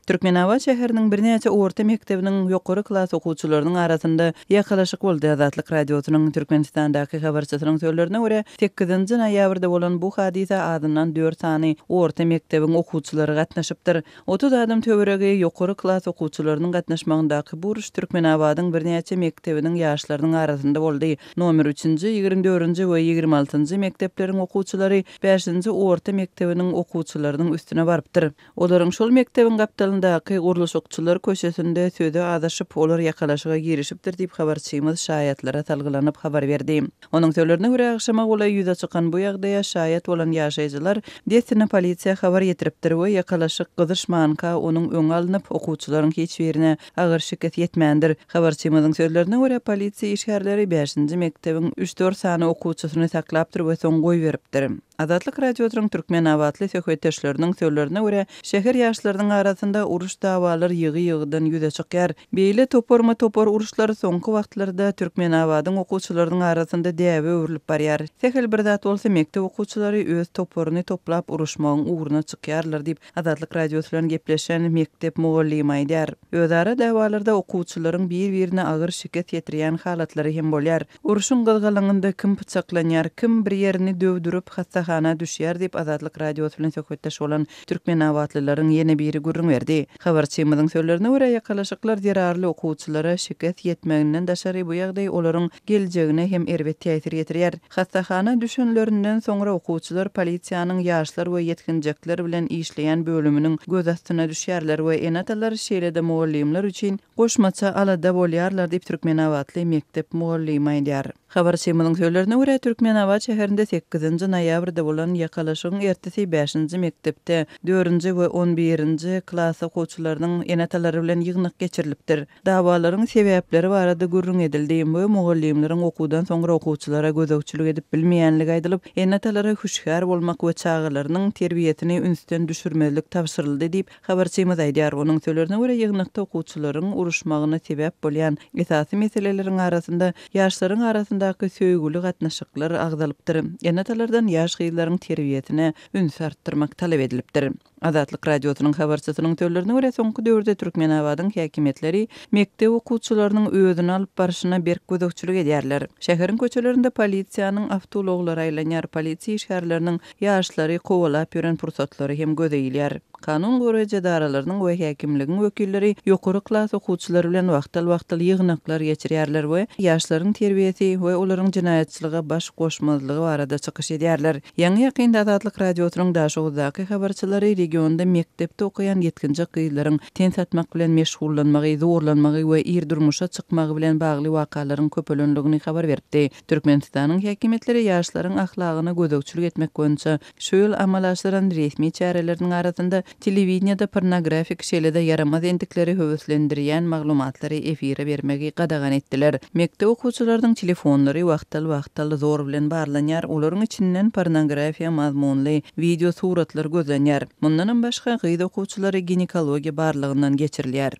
Türkmenabat şäheriniň birnäçe orta mekdebiniň ýokary klas okuwçylarynyň arasynda ýakalaşyk boldy. Azatlyk Radiosynyň Türkmenistandaky habarçysynyň sözlerine görä, sekizinji noýabrda bolan bu hadysa azyndan dört sany orta mekdebiň okuwçylary gatnaşypdyr. 30 adam töweregi ýokary klas okuwçylarynyň gatnaşmagyndaky bu uruş Türkmenabadyň birnäçe mekdebiniň ýaşlarynyň arasynda boldy. Nomer üçünji, 24-nji we 26-njy mekdepleriň okuwçylary bäşinji orta mekdebiniň okuwçylarynyň üstüne barypdyr. Olaryň şol mekdebiň gapdalyndaky gurluşykçylar köçesinde söze azaşyp, olar ýakalaşyga girişipdir diýip, habarçymyz şaýatlara salgylanyp habar berdi. Onuň sözlerine görä, agşama golaý ýüze çykan bu ýagdaýa şaýat bolan ýaşaýjylar dessine polisiýa habar ýetiripdir we ýakalaşyk gyzyşmanka onuň öňi alnyp, okuwçylaryň hiç birine agyr şikes ýetmändir. Habarçymyzyň sözlerine görä, polisiýa işgärleri bäşinji mekdebiň üç-dört sany okuwçysyny saklapdyr we soň goýberipdir. Azatlyk Radiosynyň türkmenabatly söhbetdeşleriniň sözlerine görä, şäher ýaşlarynyň arasynda uruş-dawalar ýygy-ýygydan ýüze çykýar. Beýle toparma-topar uruşlar soňky wagtlarda Türkmenabadyň okuwçylarynyň arasynda däbe öwrülip barýar. Sähel bir zat bolsa mekdep okuwçylary öz toparyny toplap uruşmagyň ugruna çykýarlar diýip, Azatlyk Radiosy bilen gepleşen mekdep mugallymy aýdýar. Özara dawalarda okuwçylaryň bir-birine agyr şikes ýetirýän halatlary hem bolýar. Urşuň gyzgalaňynda kim pyçaklanýar, kim bir ýerini döwdürip hassahana düşýär diýip, Azatlyk Radiosy bilen söhbetdeş bolan türkmenabatlylaryň ýene biri gürrüň berdi. Habarçymyzyň sözlerine görä, ýakalaşyklar zerarly okuwçylara şikes ýetmeginden daşary bu ýagdaý olaryň geljegine hem erbet täsir ýetirýär. Hassahana düşenlerinden soňra okuwçylar polisiýanyň ýaşlar we ýetginjekler bilen işleýän bölüminiň göz astyna düşýärler we ene-atalar şeýle-de mugallymlar üçin goşmaça alada bolýarlar diýip, türkmenabatly mekdep mugallymy aýdýar. Habarçymyzyň sözlerine görä, Türkmenabat şäherinde sekizinji noýabrda bolan ýakalaşygyň ertesi bäşinji mekdepde dördünji we on birinji klas okuwçylarynyň ene-atalary bilen ýygnak geçirilipdir. Dawalaryň sebäpleri barada gürrüň edildi we mugallymlaryň okuwdan soňra okuwçylara gözegçilik edip bilmeýänligi aýdylyp, ene-atalara hüşgär bolmak we çagalarynyň terbiýesini ünsden düşürmezlik tabşyryldy diýip, Habarçymyz aýdýar, onuň sözlerine görä, ýygnakda okuwçylaryň uruşmagyna sebäp bolýan esasy meseleleriň arasynda ýaşlaryň arasyndaky söýgüli gatnaşyklar agzalypdyr, ene-atalardan ýaş gyzlaryň terbiýesine ünsi artdyrmak talap edilipdir. Azatlyk Radiosynyň habarçysynyň sözlerine görä, soňky döwürde Türkmenabadyň häkimiýetleri mekdep okuwçylarynyň özüni alyp barşyna berk gözegçilik edýärler. Şäheriň köçelerinde polisiýanyň awtoulaglary aýlanýar, polisiýa işgärleriniň ýaşlary kowalap ýören pursatlary hem göze ilýär. Kanun goraýjy edaralarynyň we häkimligiň wekilleri ýokary klas okuwçylary bilen wagtal-wagtal ýygnaklar geçirýärler we ýaşlaryň terbiýesi we olaryň jenaýatçylyga baş goşmazlygy barada çykyş edýärler. Ýaňy-ýakynda Azatlyk Radiosynyň Daşoguzdaky habarçylary regionda mekdepde okaýan ýetginjek gyzlaryň ten satmak bilen meşgullanmagy, zorlanmagy we ir durmuşa çykmagy bilen bagly wakalaryň köpelendigini habar beripdi. Türkmenistanyň häkimiýetleri ýaşlaryň ahlagyna gözegçilik etmek boýunça şu ýyl amala aşyran resmi çäreleriniň arasynda telewideniýede pornografik, şeýle-de ýaramaz endikleri höweslendirýän maglumatlary efire bermegi gadagan etdiler. Mekdep okuwçylarynyň telefonlary wagtal-wagtal zor bilen barlanýar, olaryň içinden pornografiýa mazmunly wideo suratlar gözlenýär. Mundanam başga, gyz okuwçylary ginekologiýa barlagyndan geçirilýär.